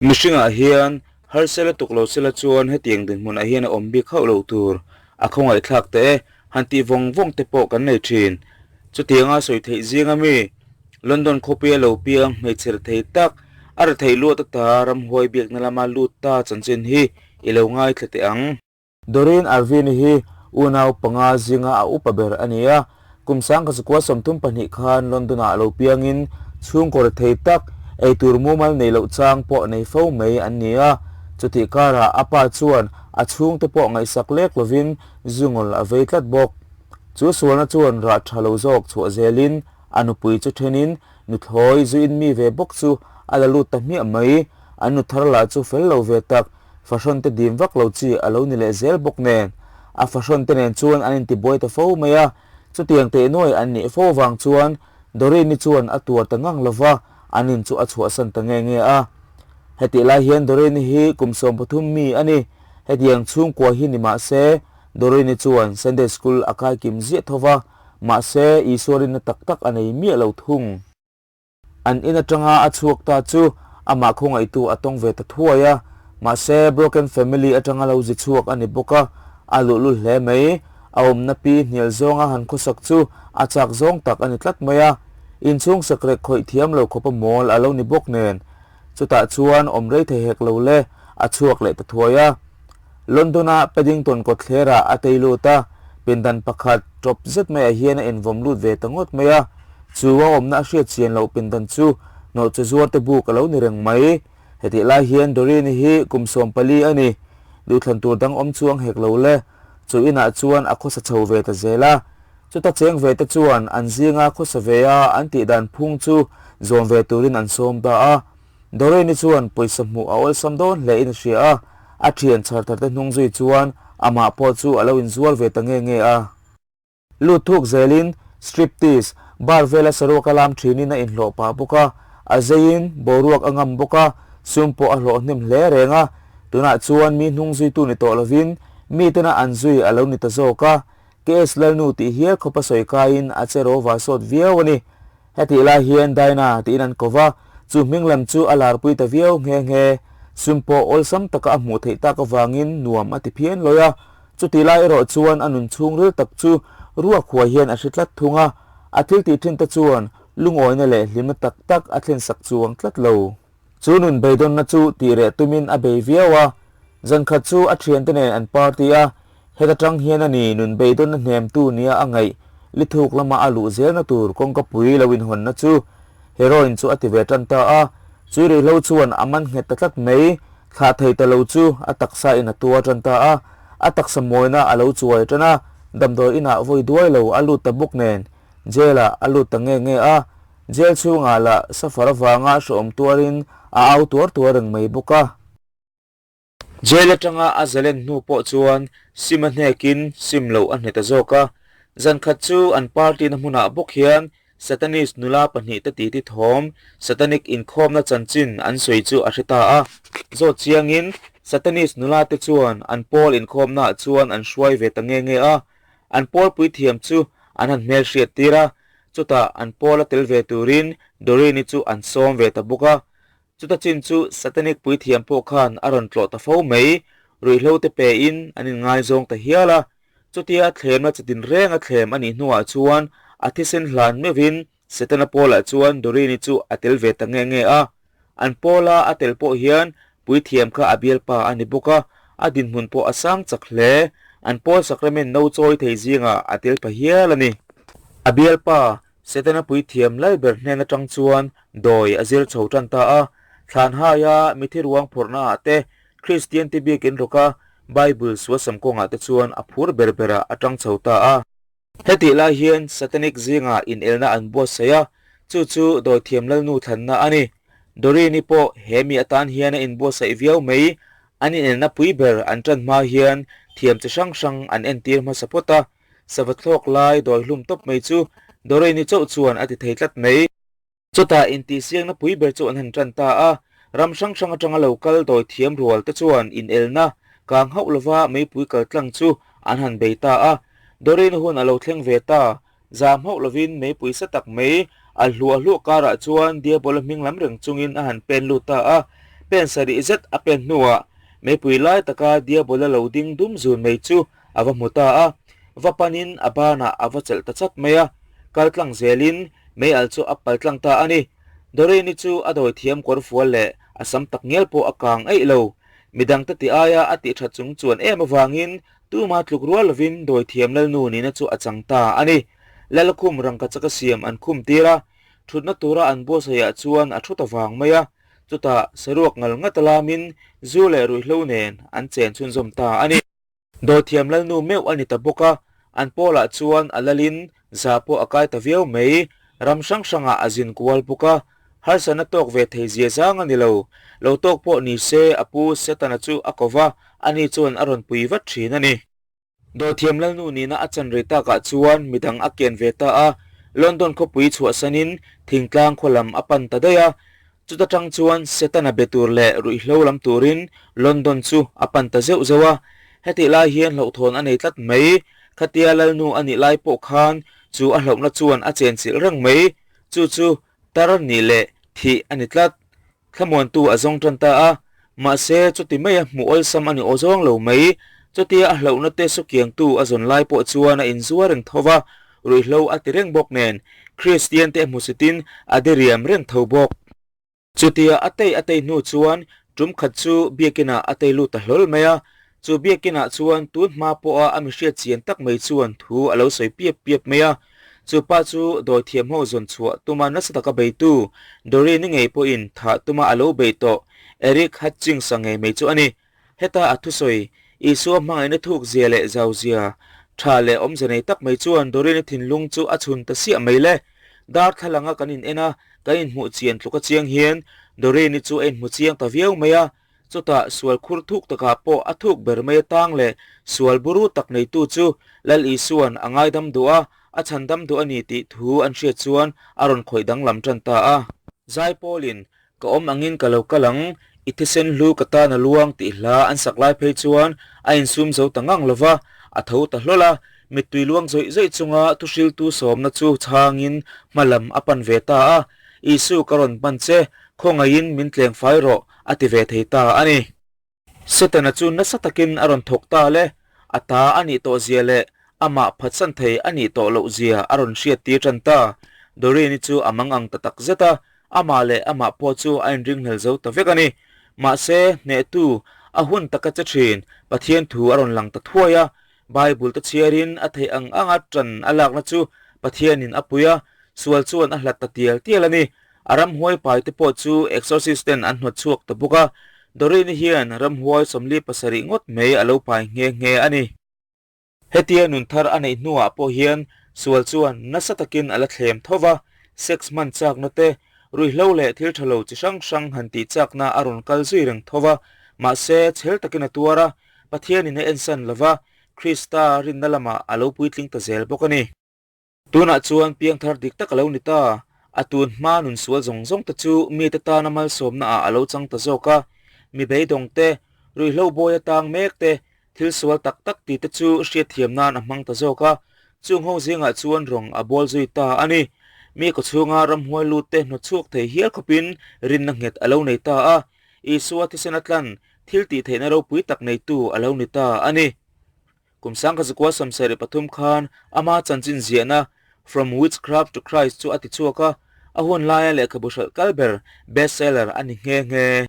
Mihringah hian harsa la tuk lo sela chuan hetiang dinhmunah hian a awm bik hauh loh tur a khawngaihthlak teh e, han tih vawng vawng te pawh kan nei thin. Chutianga sawi theih zing ami London khawpuia lo piang hmeichhe rethei tak, a rethei luat ata ramhuai biakna lama lut ta chanchin hi i lo ngaithla teh ang. Doreen Arvin-i hi unau panga zinga a upa ber a ni a, kum sangkazakua 32 khan London-ah lo piangin chhungkaw rethei tak, eitur mumal nei loh chang pawh nei fo mai an ni a. Chutih karah a pa chuan a chhungte pawh ngaihsak lek lovin zungawl a vei tlat bawk. Chu sualna chuan rah tha lo zawk chhuah zelin a nupui chu thenin nuthlawi zuin mi ve bawk chu a la lut ta hmiah mai. An nuthar lah chu fel lo ve tak. Fahrawn te dim vak lo chi a lo ni leh zel bawk nen, a fahrawn te nen chuan an intibuai ta fo mai a, chutiang teh nuai an nih fo vang chuan Doreen-i chuan a tuar ta ngang lova, an in chu a chhuahsan ta nge nge a. Hetih lai hian Doreen-i hi kum 13 mi a ni, hetiang chhungkua hi ni mah se Doreen-i chuan Sunday School a kai kim ziah tho va, mahse Isua rinna tak tak a nei miah lo thung. An in atanga a chhuak ta chu amah khawngaihtu a tawng ve ta thuai a, mahse broken family atanga lo zi chhuak a ni bawk a, a luhlul hle mai. A awmna pi hnial zawnga han khawsak chu a chak zawng tak a ni tlat mai a, inchhung sakrek khawih thiam lo khawpa mawl a lo ni bawk nen. Chutah chuan awm rei thei hek lo le, a chhuak leh ta thuai a. London-a Paddington kawtthlerah a tei lut a, pindan pakhat tawp zet maiah hian a invawm lut ve ta ngawt mai a. Chu a awmna a hriat chian loh pindan chu nawhche zuarte buk a lo ni reng mai. Hetih lai hian Doreen-i hi kum 14 a ni. Duhthlan tur dang awm chuang hek lo le. Chu inah chuan a khawsa chho ve ta zel a. Chuta cheng ve te chuan an zinga khawsa ve a an tih dan phung chu zawm ve turin an sawm ta a. Doreen-i chuan pawisa hmuh a awlsam dawn hle in a hria a, a thian chhar thar te hnung zui chuan amah pawh chu a lo inzuar ve ta nge nge a. Lut thuk zelin striptease bar vela saruak a lam thinin a inhlawh pah bawk a, a zeiin boruak a ngam bawk a, sum pawh a hlawh hnem hle reng a. Tunah chuan mi hnung zuitu ni tawh lovin mi tena an zui a lo ni ta zawk a, KS Lalnu tih hial khawpa sawi kaiin a che rawva sawt viau a ni. Hetih lai hian Dinah tiin an ko va, chu hming lam chu a larpui ta viau nghe nghe. Sum pawh awlsam taka a hmuh theih tak avangin nuam a ti phian lawi a. Chutih lai erawh chuan a nun chhungril tak chu ruak huai hian a hre tlat thung a, a thil tih thin te chuan lungawina leh hlimna tak tak a thlensak chuang tlat lo. Chu nun beidawnna chu tih reh tumin a bei viau a, zan khat chu a thiante nen an party a, Heta tang hian a ni nun beidawnna hnemtu nia a ngaih lithuk lama a luh zelna tur kawngka pui lo inhawnna chu heroin chu a ti ve tan ta a, chu rihlo chuan a man nghet ta tlat mai, thlah thei ta lo chu a taksa in a tuar tan ta a, a taksa mawina a lo chuai tan a, damdawi inah vawi duai lo a lut ta bawk nen jail ah a lut ta nge nge a, jail chhungah lah safar avanga hrehawm tuarin a au tuar tuar reng mai bawk a. Jail atanga a zalen hnu pawh chuan sim a hnekin sim loh a hne ta zawk a. Zan khat chu an party na hmunah bawk hian Satanist nula pahnihte titi thawm, Satanic inkhawmna chanchin an sawi chu a hre ta a. Zawt chiangin Satanist nula te chuan an pawl inkhawmnaah chuan an hruai ve ta nge nge a. An pawl puithiam chu an han hmelhriat tir a, chutah an pawla tel ve turin Doreen-i chu an sawm ve ta bawk a. Chuta chin chu Satanic puithiam pawh khan a rawn tlawh ta fo mai, ruihhlo te pe in an inngaizawng ta hial a. Chutia thlemna chitin reng a thlem a nih hnuah chuan a thisen hlan meuhin Setana pawlah chuan Doreen-i chu a tel ve ta nge nge a. An pawla a tel pawh hian puithiam kha a bialpa a ni bawk a, a dinhmun pawh a sang chak hle. An pawl sacrament no chawi thei zingah a tel pha hial a ni. A bialpa Setana puithiam lai ber hnen atang chuan dawi a zir chho tan ta a, thlan haia mithi ruang phawrhna ah te, Kristian te biakin rawka Bible suasam kawngah te chuan a phur ber berah a tang chho ta a. Hetih lai hian Satanic zingah inelna an buatsaih a, chu chu dawithiam lalnu thlanna a ni. Doreen-i pawh he mi atan hian a inbuatsaih viau mai, an inelna pui ber an tan hma hian thiam chi hrang hrang an entir hmasa phawt a, Sava thlawk lai dawi hlum tawp mai chu Doreen-i chauh chuan a ti thei tlat mai. Chutah intihsiakna pui ber chu an han tan ta a, ram hrang hrang atanga lo kal dawi thiam rual te chuan inelna kang hauh lova meipui kal tlang chu an han bei ta a. Doreen-i hun a lo thleng ve ta, zam hauh lovin meipui sa tak mai a hluah hluah karah chuan Diabola hming lam reng chungin a han pen lut ta a. Pen sarih zet a pen hnuah meipui lai taka Diabola lo ding dum zun mai chu a va hmu ta a, va panin a banah a va chelh ta chat mai a, kal tlang zelin mei al chu a pal tlang ta a ni. Doreen-i chu a dawi thiam kawr fual leh a sam tak ngial pawh a kang eih lo. Midangte ti aia a tih that chung chuan em avangin tuma tluk rual lovin dawi thiam lalnu nihna chu a chang ta a ni. Lalkhum rangkachaka siam an khum tir a, thutna tura an buatsaihah chuan a thu ta vang mai a, chutah saruak ngal ngat alamin zu leh ruihhlo nen an chen chhunzawm ta a ni. Dawthiam lalnu meuh a ni ta bawk a, an pawlah chuan a lalin za pawh a kai ta viau mai, ram hrang hrangah a zin kual bawk a, harsatna tawk ve thei zia zang a ni lo. Lo tawk pawh ni se a pu Setana chu a ko va, ani chuan a rawn pui vat thin a ni. Dawthiam lalnu nihna a chan rei takah chuan midang a ken ve ta a, London khawpui chhuahsanin thingtlang khaw lam a pan ta daih a, Chuta tang chuan Setana be tur leh ruihhlo lam turin London chu a pan ta zeuh zeuh a. Hetih lai hian hlauhthawn a nei tlat mai. Khatia Lalnu a nih lai pawh khan chu a hlauhna chuan a chenchilh reng mai. Chu chu tar nih leh thih a ni tlat. Thlamuantu a zawng tan ta a. Mahse chuti maia hmuh awlsam a ni aw zawng lo mai. Chutia a hlauhna te sukiangtu a zawn lai pawh chuan a inzuar reng tho va. Ruihhlo a ti reng bawk nen, Kristian te hmusitin a diriam reng tho bawk. Chutia a tei a tei hnu chuan tum khat chu biakinah a tei lut ta hlawl mai a, chu biakinah chuan tun hma pawha a mihriat chian tak mai chuan thu a lo sawi piap piap mai a. Chu pa chu dawithiam ho zawn chhuah tuma nasa taka beitu Doreen-i ngei pawhin thah tuma a lo bei tawh Eric Hutchings-a ngei mai chu a ni. Heta a thusawi, Isua hmangaihna thuk zia leh zau zia, tha leh awmze nei tak mai chuan Doreen-i thinlung chu a chhun ta siah mai le. Darthlalanga kan in en a, kan inhmuh chian tluka chiang hian Doreen-i chu a inhmu chiang ta viau mai a. Chutah sual khur thuk takah pawh a thuk ber mai atang leh sual buru tak neitu chu Lal Isua'n a ngaidam duh a, a chhandam duh a ni tih thu an hriat chuan a rawn khawih danglam tan ta a. Zaipawlin Ka awm angin ka lo kal ang, i thisen hlu ka tan a luang tih hla an sak lai phei chuan a insum zo ta ngang lo va, a tho ta hlawl a, mittui luang zawih zawih chunga thuhriltu sawmna chu chhangin hma lam a pan ve ta a, Isu ka rawn pan che, khawngaihin min tleng fai rawh a ti ve thei ta a ni. Setana chu nasa takin a rawn thawk ta le, a ta a nih tawh zia leh amah phatsan thei a nih tawh loh zia a rawn hriat tir tan ta. Doreen-i chu a mang ang ta tak zet a, amah leh amah pawh chu a inringhlel zo ta vek a ni. Mahse, hnehtu, a hun taka che thin, Pathian thu a rawn lang ta thuai a. Bible te chhiarin a theih ang anga tan a lakna chu Pathianin a pui a, sual chuan a hlat ta tial tial a ni. A ramhuai pai te pawh chu exorcist ten an hnawt chhuak ta bawk a, Doreen-i hian ramhuai 47 ngawt mai a lo pai nghe nghe a ni. Hetia nun thar a neih hnuah pawh hian sual chuan nasa takin a la thlem tho va, sex hman chakna te, ruihhlo leh thil tha lo chi hrang hrang han tih chakna a rawn kal zui reng tho va, mahse chhel takin a tuar a, Pathianin a ensan lo va, Krista rinna lamah a lo puitling ta zel bawk a ni. Tunah chuan piangthar dik tak a lo ni ta. A tun hma nun sual zawng zawng te chu mite tana malsawmna ah a lo chang ta zawk a. Mi beidawng te, ruihhlo bawi atang mek te, thil sual tak tak tih te chu hriatthiam nan a hmang ta zawk a. Chung ho zingah chuan rawng a bawl zui ta a ni. Mi kawchhunga ramhuai lut te hnawtchhuak thei hial khawpin rinna nghet a lo nei ta a. Isua thisen a tlan thil tih theihna ropui tak neitu a lo ni ta a ni. Kum 1973 khan ama chanchin ziahna From Witchcraft to Christ chu a ti chhuak a, a hun laia lehkhabu hralh kal ber, best seller, a ni nghe nghe.